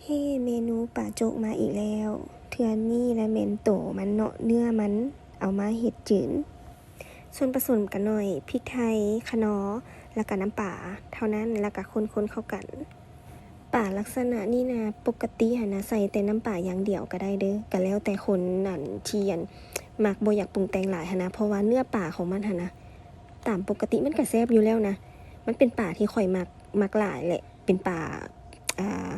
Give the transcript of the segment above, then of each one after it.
ເຮ ເມນູປາໂຈກມາອີກແລ້ວ. ເທື່ອນີ້ລະແມ່ນໂຕມັນເນາະ, ເນື້ອມັນເອົາມາເຮັດຈືນ. ສ່ວນປະສົມກະໜ້ອຍ, ພິກໄທ, ຂະໜໍ, ລະກະນ້ຳປາເທົ່ານັ້ນ, ລະກະຄົນໆເຂົ້າກັນ. ປາລັກສະນະນີ້ນະ, ປົກກະຕິຫັ້ນນະ ໃສ່ແຕ່ນ້ຳປາຢ່າງດຽວກະໄດ້ເດີ້, ກະແລ້ວແຕ່ຄົນ ອັນ ທີ່ ອັນ ມັກບໍ່ຢາກປຸງແຕ່ງຫຼາຍຫັ້ນນະ, ເພາະວ່າເນື້ອປາຂອງມັນຫັ້ນນະ ຕາມປົກກະຕິມັນກະແຊບຢູ່ແລ້ວນະ. ມັນເປັນປາທີ່ຂ້ອຍມັກ, ມັກຫຼາຍແຫຼະ. ເປັນປາ ອ່າ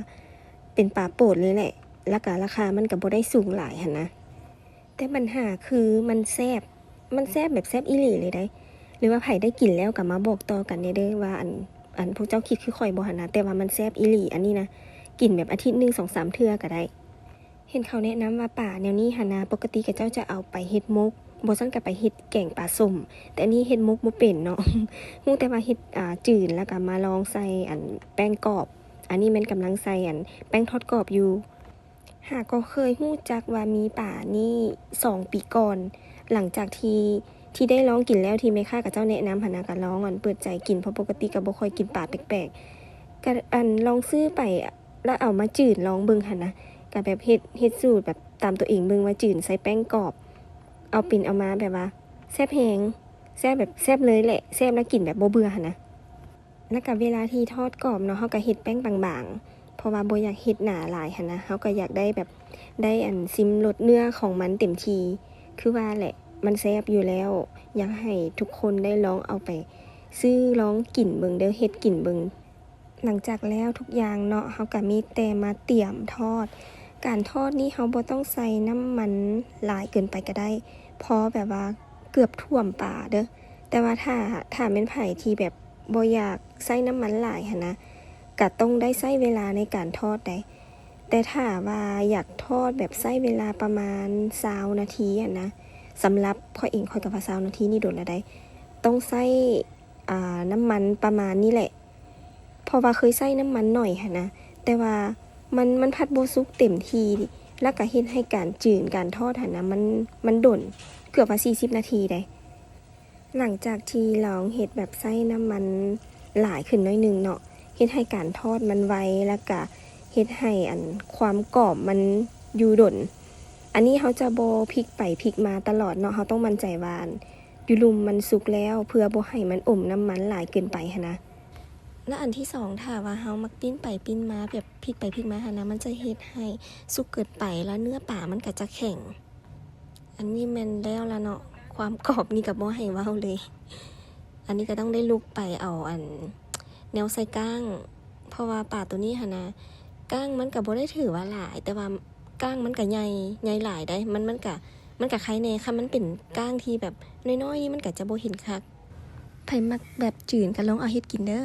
ເປັນປາໂປດເລີຍແຫຼະ, ລະກະລາຄາມັນກະບໍ່ໄດ້ສູງຫຼາຍຫັ້ນນະ. ແຕ່ບັນຫາຄືມັນແຊບ, ມັນແຊບແບບແຊບອີ່ຫຼີເລີຍໃດ໋. ຫຼືວ່າໃຜໄດ້ກິນແລ້ວກະມາບອກຕໍ່ກັນແດ່ເດີ້ວ່າ ອັນ ອັນ ພວກເຈົ້າຄິດຄືຂ້ອຍບໍ່ຫັ້ນນະ, ແຕ່ວ່າມັນແຊບອີ່ຫຼີ. ອັນນີ້ນະ ກິນແບບອາທິດໜຶ່ງສອງສາມເທື່ອກະໄດ້. ເຫັນເຂົາແນະນຳວ່າປາແນວນີ້ຫັ້ນນະ ປົກກະຕິເຂົາເຈົ້າຈະເອົາໄປເຮັດໝົກ, ບໍ່ຊັ້ນກະໄປເຮັດແກງປາສົ້ມ, ແຕ່ອັນນີ້ເຮັດໝົກບໍ່ເປັນເນາະ. ຮູ້ແຕ່ວ່າເຮັດ ອ່າ ຈືນ ລະກະມາລອງໃສ່ ອັນ ແປ້ງກອບ. ອັນນີ້ແມ່ນກຳລັງໃສ່ ອັນ ແປ້ງທອດກອບຢູ່. ຫາກໍເຄີຍຮູ້ຈັກວ່າມີປານີ້ສອງປີກ່ອນ, ຫຼັງຈາກທີ່ ທີ່ໄດ້ລອງກິນແລ້ວ ທີ່ແມ່ຄ້າເຂົາເຈົ້າແນະນຳຫັ້ນນະ, ກະລອງ ອັນ ເປີດໃຈກິນ, ເພາະປົກກະຕິກະບໍ່ຄ່ອຍກິນປາແປກໆ. ກະ ອັນ ລອງຊື້ໄປ ລະເອົາມາຈືນລອງເບິ່ງຫັ້ນນະ, ກະແບບເຮັດ ເຮັດສູດແບບຕາມໂຕເອງເບິ່ງວ່າຈືນໃສ່ແປ້ງກອບ, ເອົາເປັນເອົາມາແບບວ່າແຊບແຮງ, ແຊບແບບແຊບເລີຍແຫຼະ, ແຊບລະກິນແບບບໍ່ເບື່ອຫັ້ນນະ. ລະກະເວລາທີ່ທອດກອບເນາະ, ເຮົາກະເຮັດແປ້ງບາງໆ ເພາະວ່າບໍ່ຢາກເຮັດໜາຫຼາຍຫັ້ນນະ, ເຮົາກະຢາກໄດ້ແບບ ໄດ້ ອັນ ຊິມລົດເນື້ອຂອງມັນເຕັມທີ່. ຄືວ່າແຫຼະ ມັນແຊບຢູ່ແລ້ວ, ຢາກໃຫ້ທຸກຄົນໄດ້ລອງເອົາໄປຊື້ລອງກິນເບິ່ງເດີ້, ເຮັດກິນເບິ່ງ. ຫຼັງຈາກແລ້ວທຸກຢ່າງເນາະ, ເຮົາກະມີແຕ່ມາຕຽມທອດ. ການທອດນີ້ເຮົາບໍ່ຕ້ອງໃສ່ນ້ຳມັນຫຼາຍເກີນໄປກະໄດ້, ພໍແບບວ່າເກືອບຖ້ວມປາເດີ້. ແຕ່ວ່າຖ້າ ຖ້າແມ່ນໃຜທີ່ແບບບໍ່ຢາກໃຊ້ນ້ຳມັນຫຼາຍຫັ້ນນະ, ກະຕ້ອງໄດ້ໃຊ້ເວລາໃນການທອດໃດ໋. ແຕ່ຖ້າວ່າຢາກທອດແບບໃຊ້ເວລາປະມານຊາວນາທີຫັ້ນນະ, ສຳລັບຂ້ອຍເອງ ຂ້ອຍກະວ່າຊາວນາທີນີ້ດົນລະໃດ໋, ຕ້ອງໃຊ້ ອ່າ ນ້ຳມັນປະມານນີ້ແຫຼະ, ເພາະວ່າເຄີຍໃຊ້ນ້ຳມັນໜ້ອຍຫັ້ນນະ, ແຕ່ວ່າມັນ ມັນພັດບໍ່ສຸກເຕັມທີ່, ລະກະເຮັດໃຫ້ການຈືນ ການທອດຫັ້ນນະ ມັນ ມັນດົນ, ເກືອບວ່າສີ່ສິບນາທີໃດ໋. ຫຼັງຈາກທີ່ລອງເຮັດແບບໃຊ້ນ້ຳມັນຫຼາຍຂຶ້ນໜ້ອຍໜຶ່ງເນາະ, ເຮັດໃຫ້ການທອດມັນໄວ, ລະກະເຮັດໃຫ້ ອັນ ຄວາມກອບມັນຢູ່ດົນ. ອັນນີ້ເຮົາຈະບໍ່ພລິກໄປພລິກມາຕະຫຼອດເນາະ, ເຮົາຕ້ອງໝັ້ນໃຈວ່າ ອັນ ຢູ່ລຸ່ມມັນສຸກແລ້ວ ເພື່ອບໍ່ໃຫ້ມັນອົມນ້ຳມັນຫຼາຍເກີນໄປຫັ້ນນະ. ລະອັນທີສອງ ຖ້າວ່າເຮົາມັກປີ້ນໄປປີ້ນມາ ແບບພລິກໄປພລິກມາຫັ້ນນະ, ມັນຈະເຮັດໃຫ້ສຸກເກີນໄປ ລະເນື້ອປາມັນກະຈະແຂງ. ອັນນີ້ແມ່ນແລ້ວລະເນາະ, ຄວາມກອບນີ້ກະບໍ່ໃຫ້ເວົ້າເລີຍ. ອັນນີ້ກະຕ້ອງໄດ້ລຸກໄປເອົາ ອັນ ແນວໃສ່ກ້າງ, ເພາະວ່າປາໂຕນີ້ຫັ້ນນະ ກ້າງມັນກະບໍ່ໄດ້ຖືວ່າຫຼາຍ, ແຕ່ວ່າກ້າງມັນກະໃຫຍ່ ໃຫຍ່ຫຼາຍໃດ໋. ມັນ ມັນກະ ມັນກະໄຄແດ່, ຄັນມັນເປັນກ້າງທີ່ແບບນ້ອຍໆນີ້ ມັນກະຈະບໍ່ເຫັນຄັກ. ໃຜມັກແບບຈືນກະລອງເອົາເຮັດກິນເດີ້.